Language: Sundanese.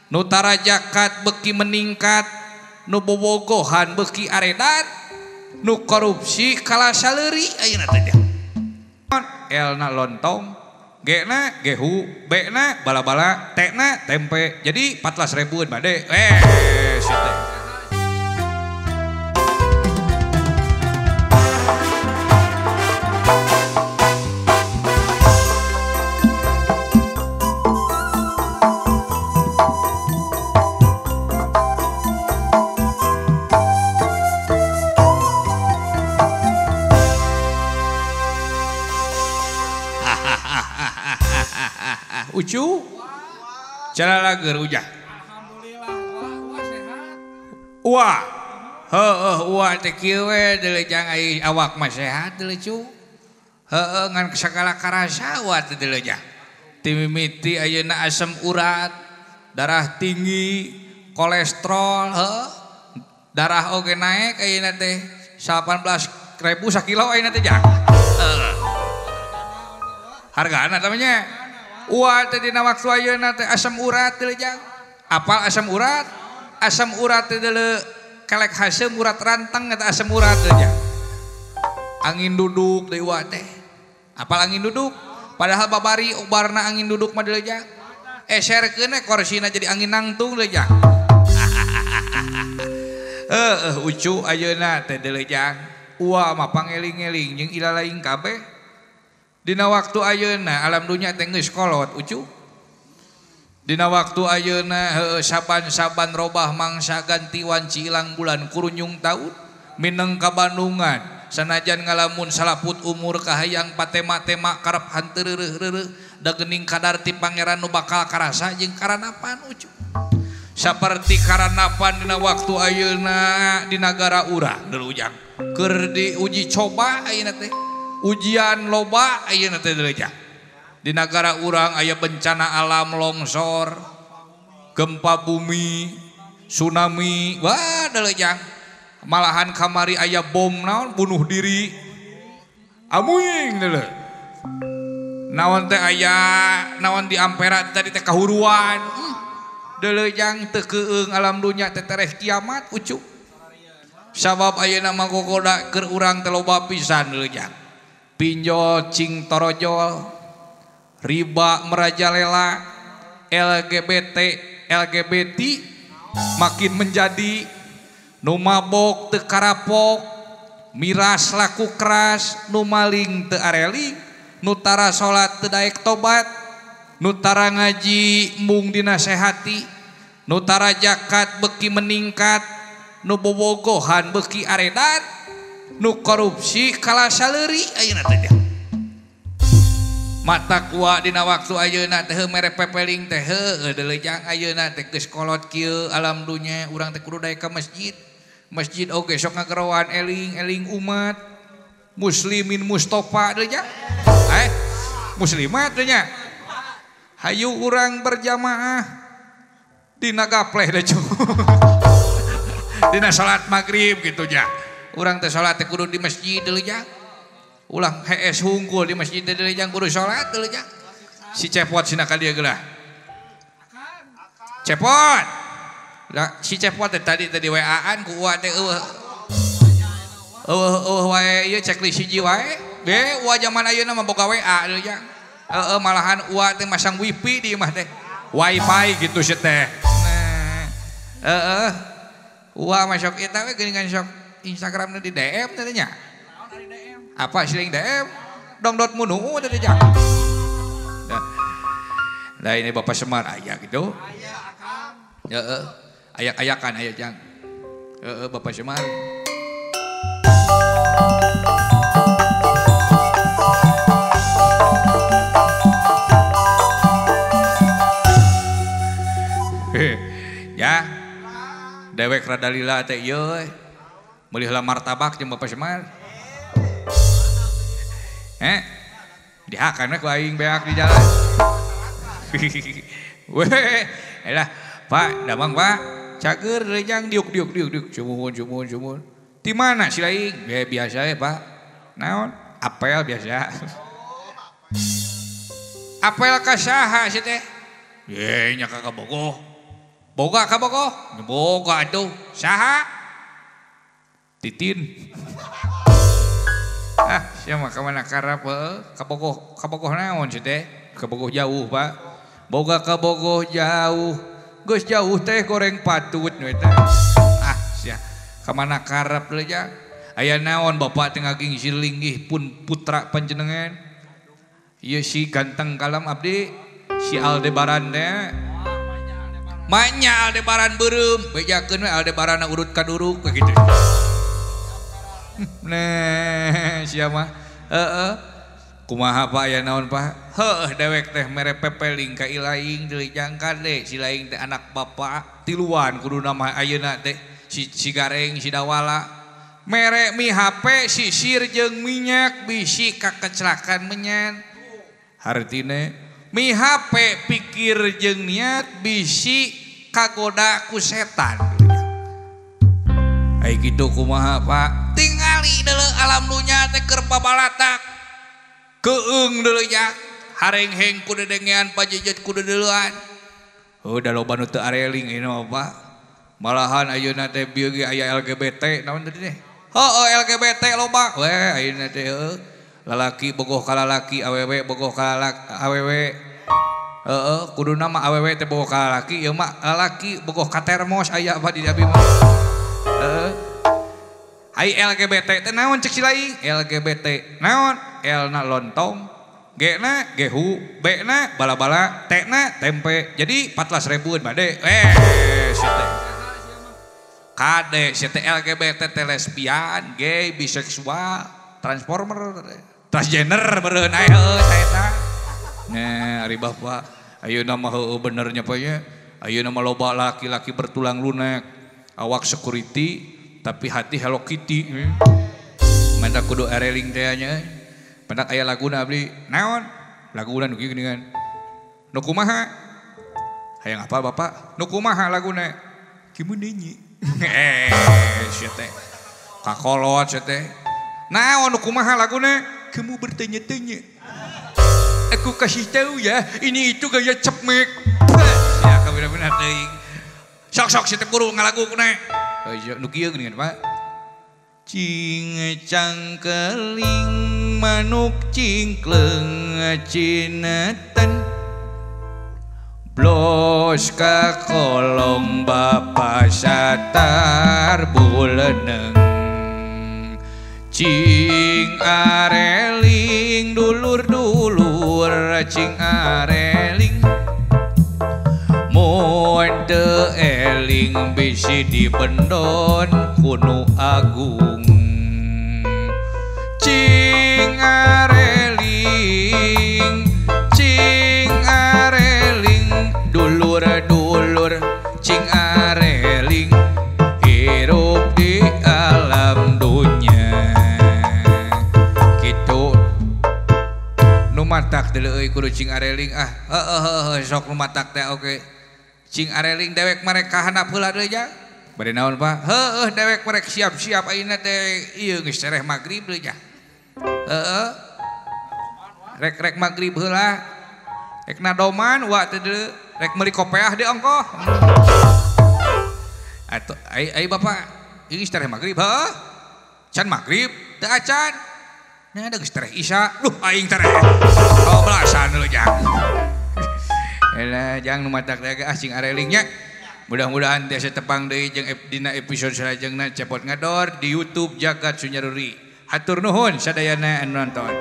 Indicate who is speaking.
Speaker 1: Nu tara zakat beuki meningkat, nu bobogohan beuki aredan, nu korupsi kalah saleuri ayeuna teh. L na lontong, G na gehu, B na bala-bala, T na tempe. Jadi 14 ribuan bade. Teh. Ucu, cara lager ujah.
Speaker 2: Alhamdulillah, wah sehat.
Speaker 1: Wah, heueuh wah teh kieu we deuleu jang ai awak mah sehat deuleu cu. Heueuh ngan sagala karasa wah teh deuleu jang. Ti mimiti ayeuna asam urat, darah tinggi, kolesterol, heueuh. Darah oge naik ayeuna teh 18.000 sakilo ayeuna teh jang. Heueuh. Hargana namanya. Wah teh dina waktu ayeuna teh asam urat deuleu jang. Apal asam urat? Asam urat teh deuleu kelek haseum urat rantang eta asam urat deuleu jang. Angin duduk deui wa teh. Apal angin duduk? Padahal babari ubarna angin duduk mah deuleu jang. Eserkeun we korsina jadi angin nangtung deuleu jang. Heueuh ucu ayeuna teh deuleu jang. Uwa mah pangeling-eling jeung ilalaing kabeh. Dina waktu ayeuna alam dunya teh geus kolot ucu. Dina waktu ayeuna heueuh saban-saban robah mangsa ganti wanci ilang bulan kurunyung taun mineng ka Bandungan sanajan ngalamun salaput umur kahayang patema-tema karep hanteu reureuh-reureuh da geuning kadar ti pangeran nu bakal karasa jeung karanapan ucu. Saperti karanapan dina waktu ayeuna di nagara urang deuleu ujang keur diuji coba ayeuna teh. Ujian loba ayeuna teh deuleu jang. Di nagara urang aya bencana alam longsor, gempa bumi, tsunami, wah deuleu jang. Malahan kamari aya bom naon bunuh diri. Amuing deuleu. Naon teh aya naon di Ampera tadi teh kahuruan. Deuleu jang teu keung alam dunya teh tereh kiamat ucu. Sabab ayeuna mah gogoda keur urang teh loba pisan deuleu jang. Pinjol cing torojol, riba merajalela, LGBT LGBT makin menjadi, nu mabok teu karapok, miras laku keras, nu maling teu areling, nu tara salat teu daek tobat, nu tara ngaji mung dinasehati, nu tara zakat beuki meningkat, nu bobogohan beuki aredan, nu korupsi kalah saleuri ayeuna teh. Mata kuat dina waktu ayeuna teh mere pepeling teh heueuh deuleu jang ayeuna teh geus kolot kieu alam dunya urang teh kudu daek ka masjid. Masjid oge sok ngageroan eling-eling umat muslimin Mustafa deuleu jang. Muslimat deuleu nya. Hayu urang berjamaah dina gapleh deui cu. Dina salat magrib gitu jang. Urang teh salat teh kudu di masjid deuleu jang. Ulah hees hungkul di masjid teh deuleu jang kudu salat deuleu jang. Si Cepot sina ka dieu geura. Cepot. Lah si Cepot teh tadi teh di WA-an ku uwa teh eueuh. Eueuh wae ieu checklist hiji wae. Ge uwa jaman ayeuna mah boga WA deuleu jang. Heueuh malahan uwa teh masang wifi di imah teh. Wifi gitu sih teh. Nah, heueuh. Uwa mah sok eta we geuningan sok Instagramnya di DM tadinya. Apa siling DM? Dongdot munu tadi jang. Nah ini Bapak Semar aya gitu. Heeh. Ayak-ayakan aya jang. Heeh Bapak Semar. Ya. Dewek rada lila teh ieu. Meuli heula martabak jeung Bapak Semar. Dihakan we ku aing beak di jalan. Weh, elah Pak, damang Pak. Cager rejang diuk diuk diuk diuk sumuhun sumuhun sumuhun. Di mana si laing? Biasa ya Pak. Naon? Apel biasa. Apel ka saha sih teh? Ye nya ka kabogoh. Boga kabogoh? Boga atuh. Saha? Titin. Ah, sia mah ka mana karep heuh? Kabogoh, kabogoh naon sih teh? Kabogoh jauh, Pak. Boga kabogoh jauh. Geus jauh teh goreng patut we teh. Ah, sia. Ka mana karep deui ja? Aya naon bapak teh ngagingsir linggih pun putra panjenengan? Ieu si ganteng kalam abdi, si Aldebaran teh. Manya Aldebaran beureum, bejakeun we Aldebaran urut ka duruk kitu. Nah, siapa? Heeh. Kumaha Pak aya naon Pak? Heuh dewek teh mere pepeling ka ilaing deui jangkan deh, si laing teh anak bapak tiluan kuduna mah ayeuna teh si Gareng si Dawala. Mere mi HP sisir jeung minyak bisi kakecelakaan menyan. Hartine mi HP pikir jeung niat bisi kagoda ku setan. Ai kitu kumaha Pak? Tingali deuleu alam dunya teh keur pabalatak. Keung deuleu nya harengheng ku dedengean pajejet ku deuleuan. Heuh da loba nu teu areling ieu mah Pak. Malahan ayeuna teh bieu ge aya LGBT naon tadi teh? Heueuh LGBT loba we ayeuna teh heueuh. Lalaki bogoh ka lalaki, awewe bogoh ka awewe. Heeh, kuduna mah awewe teh bogoh ka lalaki, ieu mah lalaki bogoh ka termos aya apa di abi mah. Heeh. Ai LGBT teh naon cek si laing? LGBT naon? L na lontong, G na gehu, B na bala-bala, T na tempe. Jadi 14 ribuan bade. Si teh. Kade si teh LGBT teh lesbian, gay, biseksual, transformer, transgender beureun aya heueuh eta. Nah, ari bapak ayeuna mah heueuh benernya Pak nya. Ayeuna mah loba laki-laki bertulang lunak, awak security tapi hati Hello Kitty. Mantap kudu areling teh nya. Pendak aya laguna abdi. Naon? Laguna nu kieu geuningan. Nu kumaha? Hayang apal bapak? Nu kumaha laguna? Kieu nyi. Sia teh. Kakolot sia teh. Naon nu kumaha laguna? Kamu bertanya-tanya. Aku kasih tahu ya, ini itu gaya cepmek. Ya kabener-bener teuing. Sok-sok sia teh buru ngalagu kuna. Nu kieu geuningan Pak. Cing cangkeling manuk cingkleng cineten blos ka kolong bapa satar buleneng cing areling dulur-dulur cing areling mun teu eling bisi dibendon kunu agung cing areling dulur-dulur cing areling hirup di alam dunya kitu nu matak deuleu euy kudu cing areling ah heueuh sok nu matak teh oke cing areling dewek mereka handap heula deui ja bade naon Pak heueuh dewek merek siap-siap ayeuna teh ieu geus tereh magrib deui ja heeh rek-rek magrib heula rek nadoman wa teh deuleu rek meuli kopeah deui ongkoh atuh ai bapak ieu geus tereh magrib heueuh can magrib teu acan nah da geus tereh isya duh aing tereh koblasan deuleu jang. Elah jang nu matak teh ah cing areling nya. Mudah-mudahan tiasa tepang deui jeung dina episode salajengna Cepot Ngador di YouTube Jagat Sunyaruri. Hatur nuhun sadayana anu nonton.